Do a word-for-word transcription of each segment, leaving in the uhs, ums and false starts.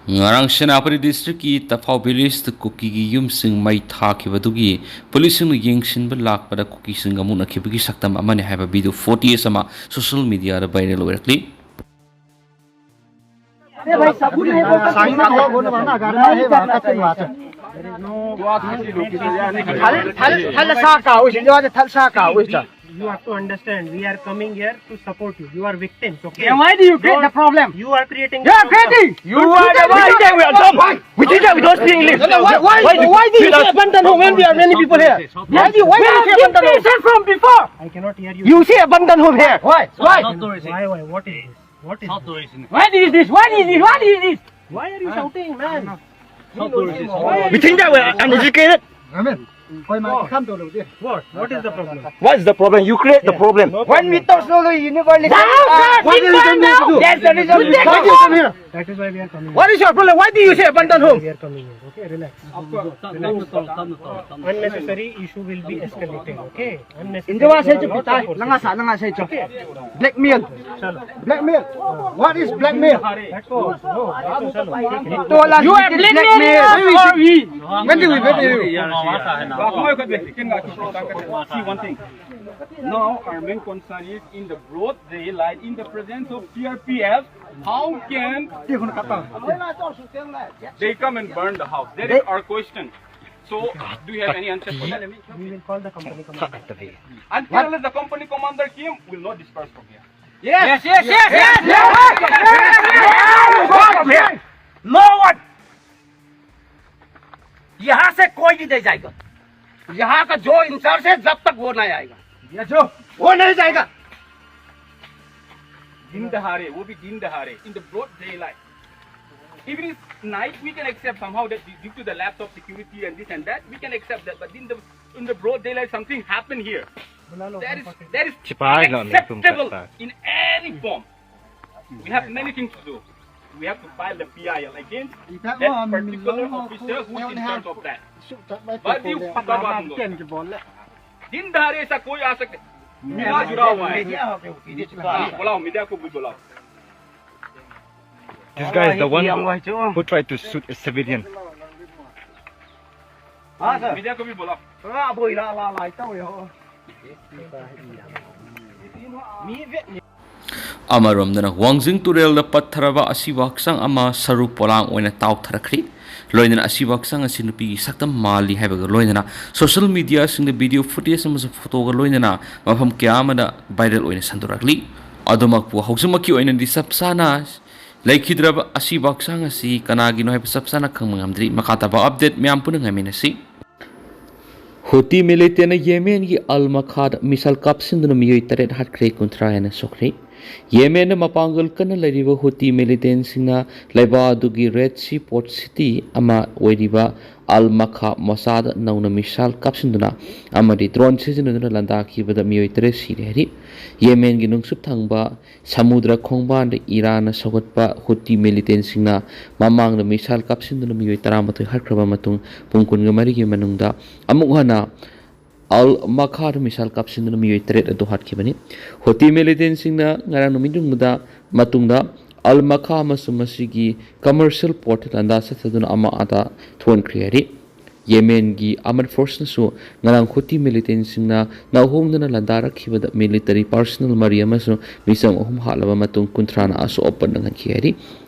ꯉꯔꯥꯡ ꯁꯦꯅꯥꯄꯇꯤ ꯗꯤꯁꯇ꯭ꯔꯤꯛꯀꯤ ꯇꯐꯥꯎ ꯚꯤꯂꯦꯖꯇ ꯀꯨꯀꯤꯒꯤ ꯌꯨꯝꯁꯤꯡ ꯃꯩ ꯊꯥꯈꯤꯕꯗꯨꯒꯤ ꯄꯨꯂꯤꯁꯁꯤꯡꯅ ꯌꯦꯡꯁꯤꯟꯕ ꯂꯥꯛꯄꯗ ꯀꯨꯀꯤꯁꯤꯡꯒ ꯃꯨꯛꯅꯈꯤꯕꯒꯤ ꯁꯛꯇꯝ ꯑꯃꯅꯤ ꯍꯥꯏꯕ ꯚꯤꯗꯤꯑꯣ ꯐꯨꯇꯦꯖ ꯑꯃ ꯁꯣꯁꯤꯌꯦꯜ ꯃꯤꯗꯤꯌꯥꯗ ꯚꯥꯏꯔꯦꯜ ꯑꯣꯏꯔꯛꯂꯤ꯫ You have to understand, we are coming here to support you. You are victims, okay? Then why do you create the problem? You are creating. You are creating. You are the one. We think that we don't speak English. Why, why, why do you say abandon home when we are many people here? Why do you, why do you say abandon home? From before. I cannot hear you. You say abandon home here. Why? Why? Why? Why? What is this? What is this? What is this? What is this? What is this? Why are you shouting, man? We think that we are uneducated. What? What is the problem? What is the problem? You create the problem. When we talk slowly, you never listen. Now, sir, what is the reason? There's the reason. Why do you come here? That is why we are coming. What is your problem? Why do you say abandon home? We are coming here. Okay, relax. Unnecessary issue will be escalating. Okay. Unnecessary. Injawa sa ito, pitay. Langa sa, langa sa ito. Blackmail. Blackmail. What is blackmail? You are blackmailing us or we? When do we, when do you? See one thing. Now our main concern is in the broad daylight, in the presence of C R P F, how can they come and burn the house? That is our question. So, do you have any answer for that? We will call the company commander. Until unless the company commander came, we'll not disperse from here. Yes, yes, yes, yes, yes. No one. यहाँ से कोई भी नहीं जाएगा। यहाँ का जो in charge है, जब तक वो नहीं आएगा, ये जो वो नहीं जाएगा। दिन दहाड़े, वो भी दिन दहाड़े, in the broad daylight. Even if night, we can accept somehow that due to the lapse of security and this and that, we can accept that. But in the in the broad daylight, something happened here. That is that is unacceptable in any form. We have many things to do. We have to file the P I L against that particular officer who is in charge of that. But you दिन दहाड़े ऐसा कोई आ सकता है। मिला जुला हुआ है। हाँ, बुलाओ, मीडिया को भी बुलाओ। This guy is the one who tried to shoot a civilian. ꯑꯃꯔꯣꯝꯗꯅ, ꯋꯥꯡꯖꯤꯡ ꯇꯨꯔꯦꯜꯗ ꯄꯠꯊꯔꯕ ꯑꯁꯤꯕ ꯍꯛꯆꯥꯡ ꯑꯃ ꯁꯔꯨ ꯄꯣꯂꯥꯡ ꯑꯣꯏꯅ ꯇꯥꯎꯊꯔꯛꯈ꯭ꯔꯤ꯫ ꯂꯣꯏꯅꯅ ꯑꯁꯤꯕ ꯍꯛꯆꯥꯡ ꯑꯁꯤ ꯅꯨꯄꯤꯒꯤ ꯁꯛꯇꯝ ꯃꯥꯜꯂꯤ ꯍꯥꯏꯕꯒ ꯂꯣꯏꯅꯅ social mediaꯁꯤꯡꯗ video footage ꯑꯃꯁꯨꯡ photoꯒ ꯂꯣꯏꯅꯅ ꯃꯐꯝ ꯀꯌꯥ ꯑꯃꯗ viral ꯑꯣꯏꯅ ꯁꯟꯗꯣꯔꯛꯂꯤ꯫ ꯑꯗꯨꯃꯛꯄꯨ ꯍꯧꯖꯤꯛꯃꯛꯀꯤ ꯑꯣꯏꯅꯗꯤ ꯆꯞ ꯆꯥꯅ ꯂꯩꯈꯤꯗ꯭ꯔꯕ ꯑꯁꯤꯕ ꯍꯛꯆꯥꯡ ꯑꯁꯤ ꯀꯅꯥꯒꯤꯅꯣ ꯍꯥꯏꯕ ꯆꯞ ꯆꯥꯅ ꯈꯪꯕ ꯉꯝꯗ꯭ꯔꯤ꯫ ꯃꯈꯥ ꯇꯥꯕ update ꯃꯌꯥꯝ ꯄꯨꯟꯅ ꯉꯥꯏꯃꯤꯟꯅꯁꯤ꯫ ꯍꯨꯇꯤ ꯃꯤꯂꯤꯇꯦꯟꯅ ꯌꯦꯃꯦꯟꯒꯤ ꯑꯜ ꯃꯈꯥꯗ ꯃꯤꯁꯥꯏꯜ ꯀꯥꯞꯁꯤꯟꯗꯨꯅ ꯃꯤꯑꯣꯏ ꯇꯔꯦꯠ ꯍꯥꯠꯈ꯭ꯔꯦ, ꯀꯨꯟꯊ꯭ꯔꯥ ꯍꯦꯟꯅ ꯁꯣꯛꯈ꯭ꯔꯦ꯫ ꯌꯦꯃꯦꯟꯗ ꯃꯄꯥꯡꯒꯜ ꯀꯟꯅ ꯂꯩꯔꯤꯕ ꯍꯨꯇꯤ ꯃꯤꯂꯤꯇꯦꯟꯁꯤꯡꯅ ꯂꯩꯕꯥꯛ ꯑꯗꯨꯒꯤ Red Sea port city ꯑꯃ ꯑꯣꯏꯔꯤꯕ ꯑꯜ ꯃꯈꯥ ꯃꯆꯥꯗ ꯅꯧꯅ ꯃꯤꯁꯥꯏꯜ ꯀꯥꯞꯁꯤꯟꯗꯨꯅ ꯑꯃꯗꯤ drone ꯁꯤꯖꯤꯟꯅꯗꯨꯅ ꯂꯥꯟꯗꯥꯈꯤꯕꯗ ꯃꯤꯑꯣꯏ ꯇꯔꯦꯠ ꯁꯤꯔꯦ ꯍꯥꯏꯔꯤ꯫ ꯌꯦꯃꯦꯟꯒꯤ ꯅꯣꯡꯆꯨꯞ ꯊꯪꯕ ꯁꯃꯨꯗ꯭ꯔ ꯈꯣꯡꯕꯥꯟꯗ ꯏꯔꯥꯟꯅ ꯁꯧꯒꯠꯄ ꯍꯨꯇꯤ ꯃꯤꯂꯤꯇꯦꯟꯁꯤꯡꯅ ꯃꯃꯥꯡꯗ ꯃꯤꯁꯥꯏꯜ ꯀꯥꯞꯁꯤꯟꯗꯨꯅ ꯃꯤꯑꯣꯏ ꯇꯔꯥꯃꯥꯊꯣꯏ ꯍꯥꯠꯈ꯭ꯔꯕ ꯃꯇꯨꯡ, ꯄꯨꯡ ꯀꯨꯟꯒ ꯃꯔꯤꯒꯤ ꯃꯅꯨꯡꯗ ꯑꯃꯨꯛ ꯍꯟꯅ ꯑꯜ ꯃꯈꯥꯗ ꯃꯤꯁꯥꯏꯜ ꯀꯥꯞꯁꯤꯟꯗꯨꯅ ꯃꯤꯑꯣꯏ ꯇꯔꯦꯠ ꯑꯗꯨ ꯍꯥꯠꯈꯤꯕꯅꯤ꯫ ꯍꯨꯇꯤ ꯃꯤꯂꯤꯇꯦꯟꯁꯤꯡꯅ ꯉꯔꯥꯡ ꯅꯨꯃꯤꯠ ꯌꯨꯡꯕꯗ ꯃꯇꯨꯡꯗ ꯑꯜ ꯃꯈꯥ ꯑꯃꯁꯨꯡ ꯃꯁꯤꯒꯤ commercial port ꯂꯥꯟꯗꯥ ꯆꯠꯊꯗꯨꯅ ꯑꯃ ꯑꯗ ꯊꯣꯟꯈ꯭ꯔꯦ ꯍꯥꯏꯔꯤ꯫ ꯌꯦꯃꯦꯟꯒꯤ Armed Forceꯅꯁꯨ ꯉꯔꯥꯡ ꯍꯨꯇꯤ ꯃꯤꯂꯤꯇꯦꯟꯁꯤꯡꯅ ꯅꯧꯍꯣꯡꯗꯅ ꯂꯥꯟꯗꯥꯔꯛꯈꯤꯕꯗ military personnel ꯃꯔꯤ ꯑꯃꯁꯨꯡ ꯃꯤꯆꯝ ꯑꯍꯨꯝ ꯍꯥꯠꯂꯕ ꯃꯇꯨꯡ, ꯀꯨꯟꯊ꯭ꯔꯥꯅ ꯑꯁꯣꯛ ꯑꯄꯟ ꯅꯪꯍꯟꯈꯤ ꯍꯥꯏꯔꯤ꯫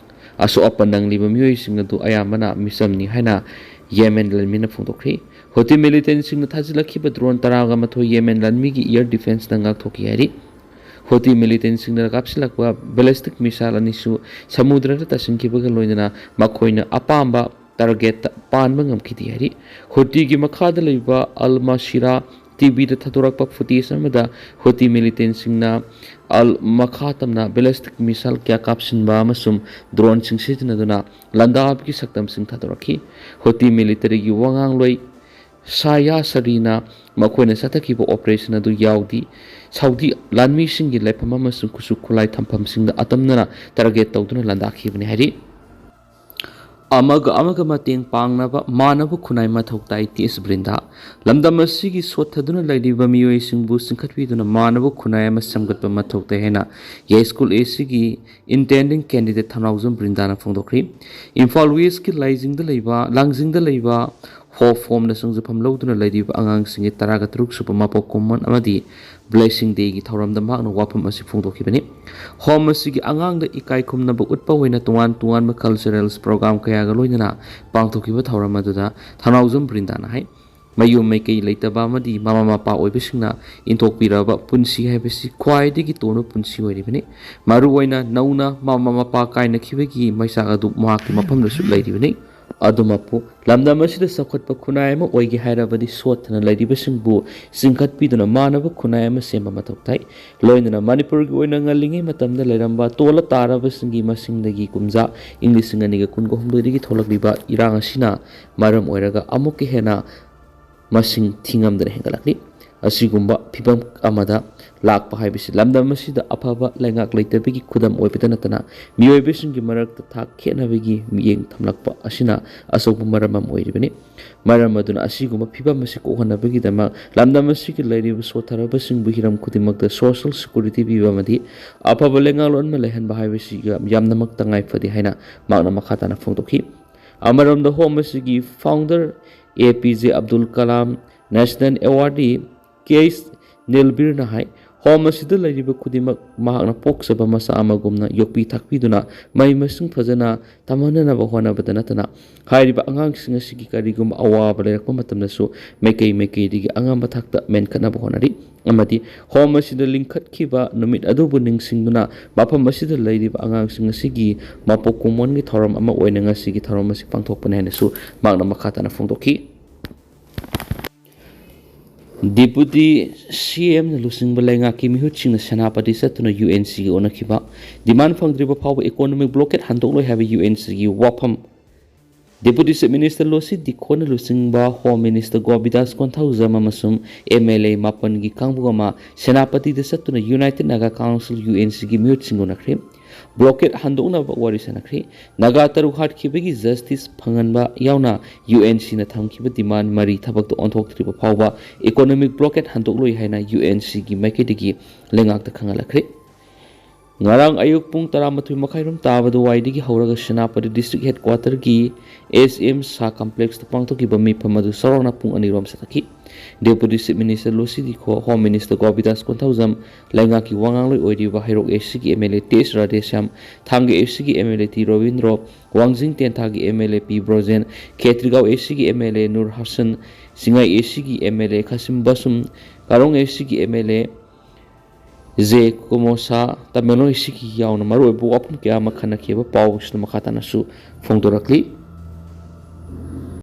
ꯑꯁꯣꯛ ꯑꯄꯟ ꯅꯪꯂꯤꯕ ꯃꯤꯑꯣꯏꯁꯤꯡ ꯑꯗꯨ ꯑꯌꯥꯝꯕꯅ ꯃꯤꯆꯝꯅꯤ ꯍꯥꯏꯅ ꯌꯦꯃꯦꯟ ꯂꯥꯟꯃꯤꯅ ꯐꯣꯡꯗꯣꯛꯈ꯭ꯔꯤ꯫ ꯍꯨꯇꯤ ꯃꯤꯂꯤꯇꯦꯟꯁꯤꯡꯅ ꯊꯥꯖꯤꯜꯂꯛꯈꯤꯕ drone ꯇꯔꯥꯒ ꯃꯥꯊꯣꯏ ꯌꯦꯃꯦꯟ ꯂꯥꯟꯃꯤꯒꯤ air defenceꯅ ꯉꯥꯛꯊꯣꯛꯈꯤ ꯍꯥꯏꯔꯤ꯫ ꯍꯨꯇꯤ ꯃꯤꯂꯤꯇꯦꯟꯁꯤꯡꯅ ꯀꯥꯞꯁꯤꯜꯂꯛꯄ ballistic missile ꯑꯅꯤꯁꯨ ꯁꯃꯨꯗ꯭ꯔꯗ ꯇꯥꯁꯤꯟꯈꯤꯕꯒ ꯂꯣꯏꯅꯅ ꯃꯈꯣꯏꯅ ꯑꯄꯥꯝꯕ targetꯇ ꯄꯥꯟꯕ ꯉꯝꯈꯤꯗꯦ ꯍꯥꯏꯔꯤ꯫ ꯍꯨꯇꯤꯒꯤ ꯃꯈꯥꯗ ꯂꯩꯕ ꯑꯜ ꯃꯁꯤꯔꯥ TVꯗ ꯊꯥꯗꯣꯔꯛꯄ footage ꯑꯃꯗ ꯍꯨꯇꯤ ꯃꯤꯂꯤꯇꯦꯟꯁꯤꯡꯅ ꯑꯜ ꯃꯈꯥ ꯇꯝꯅ ballistic missile ꯀꯌꯥ ꯀꯥꯞꯁꯤꯟꯕ ꯑꯃꯁꯨꯡ droneꯁꯤꯡ ꯁꯤꯖꯤꯟꯅꯗꯨꯅ ꯂꯥꯟꯗꯥꯕꯒꯤ ꯁꯛꯇꯝꯁꯤꯡ ꯊꯥꯗꯣꯔꯛꯈꯤ꯫ ꯍꯨꯇꯤ militaryꯒꯤ ꯋꯥꯉꯥꯡꯂꯣꯏ ꯁꯥꯌꯥ ꯁꯔꯤꯅ ꯃꯈꯣꯏꯅ ꯆꯠꯊꯈꯤꯕ operation ꯑꯗꯨ ꯌꯥꯎꯗꯤ ꯁꯥꯎꯗꯤ ꯂꯥꯟꯃꯤꯁꯤꯡꯒꯤ ꯂꯩꯐꯝ ꯑꯃꯁꯨꯡ ꯈꯨꯠꯁꯨ ꯈꯨꯠꯂꯥꯏ ꯊꯝꯐꯝꯁꯤꯡꯗ ꯑꯇꯝꯅꯅ target ꯇꯧꯗꯨꯅ ꯂꯥꯟꯗꯥꯈꯤꯕꯅꯤ ꯍꯥꯏꯔꯤ꯫ ꯑꯃꯒ ꯑꯃꯒ ꯃꯇꯦꯡ ꯄꯥꯡꯅꯕ ꯃꯥꯟꯅꯕ ꯈꯨꯟꯅꯥꯏ ꯃꯊꯧ ꯇꯥꯏ꯫ ꯇꯤ ꯑꯦꯁ ꯕ꯭ꯔꯤꯟꯗꯥ꯫ ꯂꯝꯗꯝ ꯑꯁꯤꯒꯤ ꯁꯣꯠꯊꯗꯨꯅ ꯂꯩꯔꯤꯕ ꯃꯤꯑꯣꯏꯁꯤꯡꯕꯨ ꯆꯤꯡꯈꯠꯄꯤꯗꯨꯅ ꯃꯥꯟꯅꯕ ꯈꯨꯟꯅꯥꯏ ꯑꯃ ꯁꯦꯝꯒꯠꯄ ꯃꯊꯧ ꯇꯥꯏ ꯍꯥꯏꯅ ꯌꯥꯏꯁ꯭ꯀꯨꯜ ꯑꯦ ꯁꯤꯒꯤ intending candidate ꯊꯧꯅꯥꯎꯖꯝ ꯕ꯭ꯔꯤꯟꯗꯥꯅ ꯐꯣꯡꯗꯣꯛꯈ꯭ꯔꯤ꯫ ꯏꯝꯐꯥꯜ ꯋꯦꯁꯀꯤ ꯂꯥꯏꯖꯤꯡꯗ ꯂꯩꯕ, ꯂꯥꯡꯖꯤꯡꯗ ꯂꯩꯕ ꯍꯣꯞ ꯍꯣꯝꯅ ꯁꯪꯖꯐꯝ ꯂꯧꯗꯨꯅ ꯂꯩꯔꯤꯕ ꯑꯉꯥꯡꯁꯤꯡꯒꯤ ꯇꯔꯥꯒ ꯇꯔꯨꯛ ꯁꯨꯕ ꯃꯄꯣꯛ ꯀꯨꯝꯑꯣꯟ ꯑꯃꯗꯤ Blessing Dayꯒꯤ ꯊꯧꯔꯝꯗ ꯃꯍꯥꯛꯅ ꯋꯥꯐꯝ ꯑꯁꯤ ꯐꯣꯡꯗꯣꯛꯈꯤꯕꯅꯤ꯫ ꯍꯣꯝ ꯑꯁꯤꯒꯤ ꯑꯉꯥꯡꯗ ꯏꯀꯥꯏ ꯈꯨꯝꯅꯕ ꯎꯠꯄ ꯑꯣꯏꯅ ꯇꯣꯉꯥꯟ ꯇꯣꯉꯥꯟꯕ culturals program ꯀꯌꯥꯒ ꯂꯣꯏꯅꯅ ꯄꯥꯡꯊꯣꯛꯈꯤꯕ ꯊꯧꯔꯝ ꯑꯗꯨꯗ ꯊꯧꯅꯥꯎꯖꯝ ꯕ꯭ꯔꯤꯟꯗꯥꯅ ꯍꯥꯏ, ꯃꯌꯨꯝ ꯃꯩꯀꯩ ꯂꯩꯇꯕ ꯑꯃꯗꯤ ꯃꯃꯥ ꯃꯄꯥ ꯑꯣꯏꯕꯁꯤꯡꯅ ꯏꯟꯊꯣꯛꯄꯤꯔꯕ ꯄꯨꯟꯁꯤ ꯍꯥꯏꯕꯁꯤ ꯈ꯭ꯋꯥꯏꯗꯒꯤ ꯇꯣꯟꯕ ꯄꯨꯟꯁꯤ ꯑꯣꯏꯔꯤꯕꯅꯤ꯫ ꯃꯔꯨꯑꯣꯏꯅ ꯅꯧꯅ ꯃꯃꯥ ꯃꯄꯥ ꯀꯥꯏꯅꯈꯤꯕꯒꯤ ꯃꯩꯆꯥꯛ ꯑꯗꯨ ꯃꯍꯥꯛꯀꯤ ꯃꯐꯝꯗꯁꯨ ꯂꯩꯔꯤꯕꯅꯤ꯫ ꯑꯗꯨꯃꯛꯄꯨ ꯂꯝꯗꯝ ꯑꯁꯤꯗ ꯆꯥꯎꯈꯠꯄ ꯈꯨꯟꯅꯥꯏ ꯑꯃ ꯑꯣꯏꯒꯦ ꯍꯥꯏꯔꯕꯗꯤ ꯁꯣꯠꯊꯅ ꯂꯩꯔꯤꯕꯁꯤꯡꯕꯨ ꯆꯤꯡꯈꯠꯄꯤꯗꯨꯅ ꯃꯥꯟꯅꯕ ꯈꯨꯟꯅꯥꯏ ꯑꯃ ꯁꯦꯝꯕ ꯃꯊꯧ ꯇꯥꯏ꯫ ꯂꯣꯏꯅꯅ ꯃꯅꯤꯄꯨꯔꯒꯤ ꯑꯣꯏꯅ ꯉꯜꯂꯤꯉꯩ ꯃꯇꯝꯗ ꯂꯩꯔꯝꯕ ꯇꯣꯜꯂ ꯇꯥꯔꯕꯁꯤꯡꯒꯤ ꯃꯁꯤꯡꯗꯒꯤ ꯀꯨꯝꯖꯥ ꯏꯪ ꯂꯤꯁꯤꯡ ꯑꯅꯤꯒ ꯀꯨꯟꯒ ꯍꯨꯝꯗꯣꯏꯗꯒꯤ ꯊꯣꯛꯂꯛꯂꯤꯕ ꯏꯔꯥꯡ ꯑꯁꯤꯅ ꯃꯔꯝ ꯑꯣꯏꯔꯒ ꯑꯃꯨꯛꯀ ꯍꯦꯟꯅ ꯃꯁꯤꯡ ꯊꯤꯉꯝꯗꯅ ꯍꯦꯟꯒꯠꯂꯛꯂꯤ꯫ ꯑꯁꯤꯒꯨꯝꯕ ꯐꯤꯕꯝ ꯑꯃꯗ ꯂꯥꯛꯄ ꯍꯥꯏꯕꯁꯤ ꯂꯝꯗꯝ ꯑꯁꯤꯗ ꯑꯐꯕ ꯂꯩꯉꯥꯛ ꯂꯩꯇꯕꯒꯤ ꯈꯨꯗꯝ ꯑꯣꯏꯕꯇ ꯅꯠꯇꯅ ꯃꯤꯑꯣꯏꯕꯁꯤꯡꯒꯤ ꯃꯔꯛꯇ ꯊꯥꯛ ꯈꯦꯠꯅꯕꯒꯤ ꯃꯤꯠꯌꯦꯡ ꯊꯝꯂꯛꯄ ꯑꯁꯤꯅ ꯑꯆꯧꯕ ꯃꯔꯝ ꯑꯃ ꯑꯣꯏꯔꯤꯕꯅꯤ꯫ ꯃꯔꯝ ꯑꯗꯨꯅ ꯑꯁꯤꯒꯨꯝꯕ ꯐꯤꯕꯝ ꯑꯁꯤ ꯀꯣꯛꯍꯟꯅꯕꯒꯤꯗꯃꯛ ꯂꯝꯗꯝ ꯑꯁꯤꯒꯤ ꯂꯩꯔꯤꯕ ꯁꯣꯠꯊꯔꯕꯁꯤꯡꯕꯨ ꯍꯤꯔꯝ ꯈꯨꯗꯤꯡꯃꯛꯇ social security ꯄꯤꯕ ꯑꯃꯗꯤ ꯑꯐꯕ ꯂꯩꯉꯥꯛꯂꯣꯟ ꯑꯃ ꯂꯩꯍꯟꯕ ꯍꯥꯏꯕꯁꯤ ꯌꯥꯝ-, ꯌꯥꯝꯅꯃꯛ ꯇꯉꯥꯏ ꯐꯗꯦ ꯍꯥꯏꯅ ꯃꯍꯥꯛꯅ ꯃꯈꯥ ꯇꯥꯅ ꯐꯣꯡꯗꯣꯛꯈꯤ꯫ ꯑꯃꯔꯣꯝꯗ ꯍꯣꯝ ꯑꯁꯤꯒꯤ founder A P J Abdul Kalam National Awardee K H ꯅꯤꯜꯕꯤꯔꯅ ꯍꯥꯏ, ꯍꯣꯝ ꯑꯁꯤꯗ ꯂꯩꯔꯤꯕ ꯈꯨꯗꯤꯡꯃꯛ ꯃꯍꯥꯛꯅ ꯄꯣꯛꯆꯕ ꯃꯆꯥ ꯑꯃꯒꯨꯝꯅ ꯌꯣꯛꯄꯤ ꯊꯥꯛꯄꯤꯗꯨꯅ ꯃꯍꯩ ꯃꯁꯤꯡ ꯐꯖꯅ ꯇꯝꯍꯟꯅꯅꯕ ꯍꯣꯠꯅꯕꯗ ꯅꯠꯇꯅ ꯍꯥꯏꯔꯤꯕ ꯑꯉꯥꯡꯁꯤꯡ ꯑꯁꯤꯒꯤ ꯀꯔꯤꯒꯨꯝꯕ ꯑꯋꯥꯕ ꯂꯩꯔꯛꯄ ꯃꯇꯝꯗꯁꯨ ꯃꯥꯏꯀꯩ ꯃꯥꯏꯀꯩꯗꯒꯤ ꯑꯉꯝꯕ ꯊꯥꯛꯇ ꯃꯦꯟꯈꯠꯅꯕ ꯍꯣꯠꯅꯔꯤ ꯑꯃꯗꯤ ꯍꯣꯝ ꯑꯁꯤꯗ ꯂꯤꯡꯈꯠꯈꯤꯕ ꯅꯨꯃꯤꯠ ꯑꯗꯨꯕꯨ ꯅꯤꯡꯁꯤꯡꯗꯨꯅ ꯃꯐꯝ ꯑꯁꯤꯗ ꯂꯩꯔꯤꯕ ꯑꯉꯥꯡꯁꯤꯡ ꯑꯁꯤꯒꯤ ꯃꯄꯣꯛ ꯀꯨꯝꯑꯣꯟꯒꯤ ꯊꯧꯔꯝ ꯑꯃ ꯑꯣꯏꯅ ꯉꯁꯤꯒꯤ ꯊꯧꯔꯝ ꯑꯁꯤ ꯄꯥꯡꯊꯣꯛꯄꯅꯤ ꯍꯥꯏꯅꯁꯨ ꯃꯍꯥꯛꯅ ꯃꯈꯥ ꯇꯥꯅ ꯐꯣꯡꯗꯣꯛꯈꯤ꯫ Deputy C M ꯅ ꯂꯨꯆꯤꯡꯕ ꯂꯩꯉꯥꯛꯀꯤ ꯃꯤꯍꯨꯠꯁꯤꯡꯅ ꯁꯦꯅꯥꯄꯇꯤ ꯆꯠꯇꯨꯅ U N C ꯒ ꯎꯅꯈꯤꯕ꯫ Demand ꯐꯪꯗ꯭ꯔꯤꯕ ꯐꯥꯎꯕ economic blockade ꯍꯟꯗꯣꯛꯂꯣꯏ ꯍꯥꯏꯕ U N C ꯒꯤ ꯋꯥꯐꯝ꯫ Deputy Chief Minister ꯂꯣꯁꯤ ꯗꯤꯈꯣꯅ ꯂꯨꯆꯤꯡꯕ Home Minister ꯒꯣꯕꯤꯗꯥꯁ ꯀꯣꯟꯊꯧꯖꯝ ꯑꯃꯁꯨꯡ M L A ꯃꯥꯄꯟꯒꯤ ꯀꯥꯡꯕꯨ ꯑꯃ ꯁꯦꯅꯥꯄꯇꯤꯗ ꯆꯠꯇꯨꯅ United Naga Council, U N C ꯒꯤ ꯃꯤꯍꯨꯠꯁꯤꯡꯒ ꯎꯅꯈ꯭ꯔꯦ꯫ ꯕ꯭ꯂꯣꯀꯦꯠ ꯍꯟꯗꯣꯛꯅꯕ ꯋꯥꯔꯤ ꯁꯥꯟꯅꯈ꯭ꯔꯤ꯫ ꯅꯥꯒꯥ ꯇꯔꯨꯛ ꯍꯥꯠꯈꯤꯕꯒꯤ ꯖꯁꯇꯤꯁ ꯐꯪꯍꯟꯕ ꯌꯥꯎꯅ ꯌꯨ ꯑꯦꯟ ꯁꯤꯅ ꯊꯝꯈꯤꯕ ꯗꯤꯃꯥꯟ ꯃꯔꯤ ꯊꯕꯛꯇ ꯑꯣꯟꯊꯣꯛꯇ꯭ꯔꯤꯕ ꯐꯥꯎꯕ ꯏꯀꯣꯅꯣꯃꯤꯛ ꯕ꯭ꯂꯣꯀꯦꯠ ꯍꯟꯗꯣꯛꯂꯣꯏ ꯍꯥꯏꯅ ꯌꯨ ꯑꯦꯟ ꯁꯤꯒꯤ ꯃꯥꯏꯀꯩꯗꯒꯤ ꯂꯩꯉꯥꯛꯇ ꯈꯪꯍꯜꯂꯛꯈ꯭ꯔꯦ꯫ ꯉꯔꯥꯡ ꯑꯌꯨꯛ ꯄꯨꯡ ꯇꯔꯥꯃꯥꯊꯣꯏ ꯃꯈꯥꯏꯔꯣꯝ ꯇꯥꯕ ꯑꯗꯨꯋꯥꯏꯗꯒꯤ ꯍꯧꯔꯒ ꯁꯦꯅꯥꯄꯇꯤ ꯗꯤꯁꯇ꯭ꯔꯤꯛ ꯍꯦꯗꯀ꯭ꯋꯥꯇꯔꯒꯤ ꯑꯦꯁ ꯑꯦꯝ ꯁꯥ ꯀꯝꯄ꯭ꯂꯦꯛꯁꯇ ꯄꯥꯡꯊꯣꯛꯈꯤꯕ ꯃꯤꯐꯝ ꯑꯗꯨ ꯆꯥꯎꯔꯥꯛꯅ ꯄꯨꯡ ꯑꯅꯤꯔꯣꯝ ꯆꯠꯊꯈꯤ꯫ ꯗꯦꯄꯨꯇꯤ chief minister ꯂꯣꯁꯤ ꯗꯤꯈꯣ, home minister ꯒꯣꯕꯤꯗꯥꯁ Konthoujam, ꯂꯩꯉꯥꯛꯀꯤ ꯋꯥ ꯉꯥꯡꯂꯣꯏ ꯑꯣꯏꯔꯤꯕ ꯍꯩꯔꯣꯛ ꯑꯦꯁ ꯁꯤꯒꯤ ꯑꯦꯝ ꯑꯦꯜ ꯑꯦ ꯇꯦꯖ ꯔꯥꯙꯦꯁ꯭ꯌꯥꯝ, ꯊꯥꯡꯒ ꯑꯦꯁ ꯁꯤꯒꯤ M L A T Robindro, ꯋꯥꯡꯖꯤꯡ ꯇꯦꯟꯊꯥꯒꯤ ꯑꯦꯝ ꯑꯦꯜ ꯑꯦ ꯄꯤ ꯕ꯭ꯔꯣꯖꯦꯟ, ꯈꯦꯇ꯭ꯔꯤꯒꯥꯎ ꯑꯦꯁ ꯁꯤꯒꯤ M L A Nur Hasan, ꯁꯤꯡꯉꯥꯏ ꯑꯦꯁ ꯁꯤꯒꯤ M L A Khashim Vashum, Karong S ꯁꯤꯒꯤ M L A J Kumosha, Tamenglong S ꯁꯤꯒꯤ ꯌꯥꯎꯅ ꯃꯔꯨꯑꯣꯏꯕ ꯋꯥꯐꯝ ꯀꯌꯥ ꯑꯃ ꯈꯟꯅꯈꯤꯕ ꯄꯥꯎꯁꯤꯅ ꯃꯈꯥ ꯇꯥꯅꯁꯨ ꯐꯣꯡꯗꯣꯔꯛꯂꯤ꯫